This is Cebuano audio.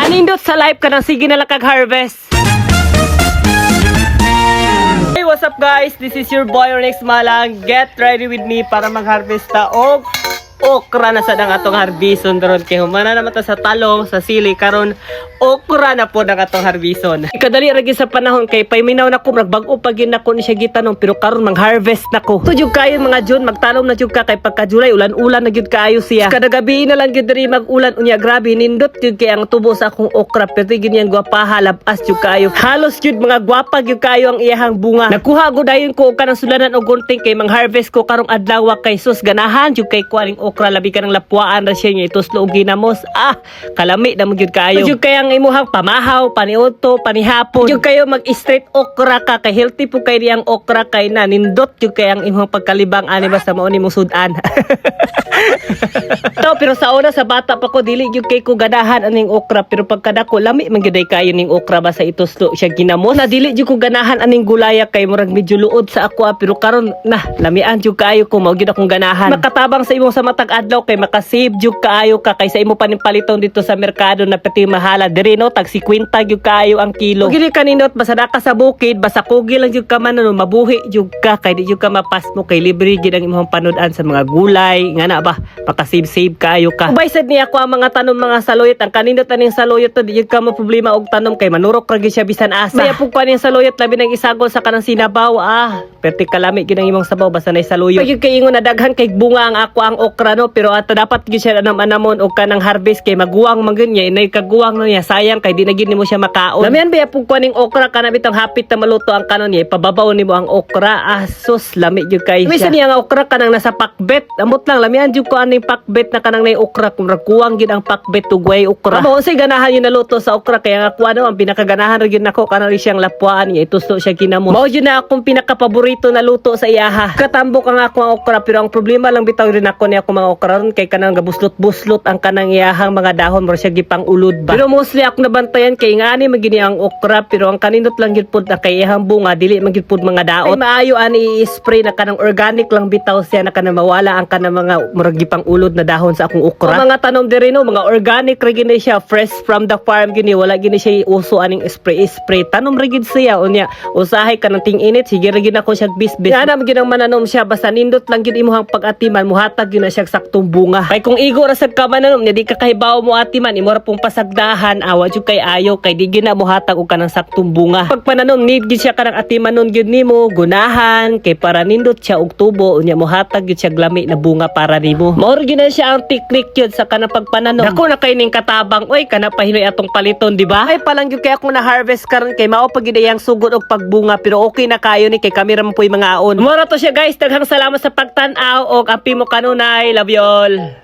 Kanindot sa life ka nang sige na lang kag harvest. Hey, what's up, guys? This is your boy Rex Malang. Get ready with me para mag-harvest ta og okra na sa ang atong harbison karon kay humana naman ta sa talong, sa sili. Karon okra na po ang atong harbison. Kadali ra gyud sa panahon kay payminaw na ko, murag bag-o pa gyud nako ni siya gitanom, pero karon mang-harvest na ko. So jud kayo mga June, magtanom na jud ka kay pagka July ulan-ulan na gyud kaayo siya. Kada gabi na lang gyud diri mag-ulan. Unya grabe nindot gyud kay ang tubo sa akong okra, pero gyud niyang gwapaha, labas jud kaayo. Halos gyud mga gwapa gyud kaayo ang iyahang bunga. Nagkuha gud dayon ko og kanang sulanan og gunting kay mang-harvest ko karong adlaw kay sus, ganahan jud kay ko aning okra, labi kanang lapuaan ra siya nga ituslo og ginamos. Ah, kalami na mo gyud kaayo. Jud kay ang imuhang pamahaw, paniudto, panihapon. Jud kayo mag straight okra ka kay healthy po kay diyang okra kay na nindot jud kay ang imong pagkalibang ani basta mao nimo sudan. To, pero sa una, sa bata pa ko, dili gyud kay ko ganahan aning okra, pero pagkadako lami man gyud ay kayo ning okra ba sa ituslo siya ginamos. Na dili gyud ko ganahan aning gulaya kay murag medyo luod sa ako ah, pero karon na lamian jud kaayo ko, mao gyud akong ganahan. Makatabang sa imong sa matag adlaw kay makasave jud kaayo ka kaysa imo pa ning paliton dito sa merkado na pati mahala diri no, tag 50 gyud kaayo ang kilo. Gili kaninot basta na ka sa bukid, basta kugi lang jud ka man ano, mabuhi jud ka kay di jud ka mapasmo kay libre gyud ang imong panud-an sa mga gulay nga na ba, makasave-save kaayo ka. Ubay sad niya ako ang mga tanom, mga saluyot. Ang kanindot aning saluyot to, di jud ka mo problema og tanom kay manurok ra gyud siya bisan asa. Maya pug pa ning saluyot, labi nang isagol sa kanang sinabaw, ah, perti kalami gyud ang imong sabaw basta nay saluyot. Pag kay ingon na daghan kay bunga ang ako ang okra no, pero at dapat gyud siya anam-anamon og kanang harvest kay maguwang man gyud niya, inay kaguwang na niya, sayang kay di na gyud nimo siya makaon. Lamian ba pug kuning okra kana bitong hapit na maluto ang kanon niya, ipababaw nimo ang okra, ah, sus, lami gyud kay siya. Minsan niya nga okra kanang nasa pakbet, amot lang lamian jud ko aning pakbet na kanang nay okra kung kuwang gyud ang pakbet tugway okra. Amo unsay ganahan yung naluto sa okra kaya nga kuha no, ang pinakaganahan ra gyud nako kanang siyang lapuan niya ituslo siya ginamos. Mao gyud na akong pinakapaborito na luto sa iyaha. Katambok ang ako ang okra, pero ang problema lang bitaw rin ako niya akong mga okra ron kay kanang gabuslot-buslot ang kanang iyahang mga dahon, mura siya gipang ulod ba. Pero mostly ako nabantayan kay ngani man gini ang okra, pero ang kanindot lang gyud pud na kay iyahang bunga dili man gyud pud mga daot. Ay maayo ani i-spray na kanang organic lang bitaw siya na kanang mawala ang kanang mga murag gipang ulod na dahon sa akong okra. Ang mga tanom diri no, mga organic ra gini siya, fresh from the farm gini, wala gini siya uso aning spray spray. Tanom ra gid siya. Unya usahay kanang ting-init, sige ra gid ako siya bisbis. Nga na gid ang mananom siya, basta nindot lang gid imuhang pag-atiman, muhatag gyud na siya saktong bunga. Kay kung igo ra sad ka mananom nya di ka kahibaw mo atiman, imo ra pong pasagdahan, awa jud kay ayo kay di gid na muhatag og kanang saktong bunga. Pag pananom, need gid siya kanang atimanon gyud nimo, gunahan kay para nindot siya og tubo, unya muhatag gyud siya lami na bunga para nimo. Mao ra gyud na siya ang teknik gyud sa kanang pagpananom. Dako na kay ning katabang oy, kana pahinoy atong paliton, di ba? Ay palang gyud kay ako na harvest karon kay mao pa gyud ang sugod og pagbunga, pero okay na kayo ni kay kami ra man po'y mga aon. Mao ra to siya, guys. Daghang salamat sa pagtan-aw og ampi mo kanunay. Love you all.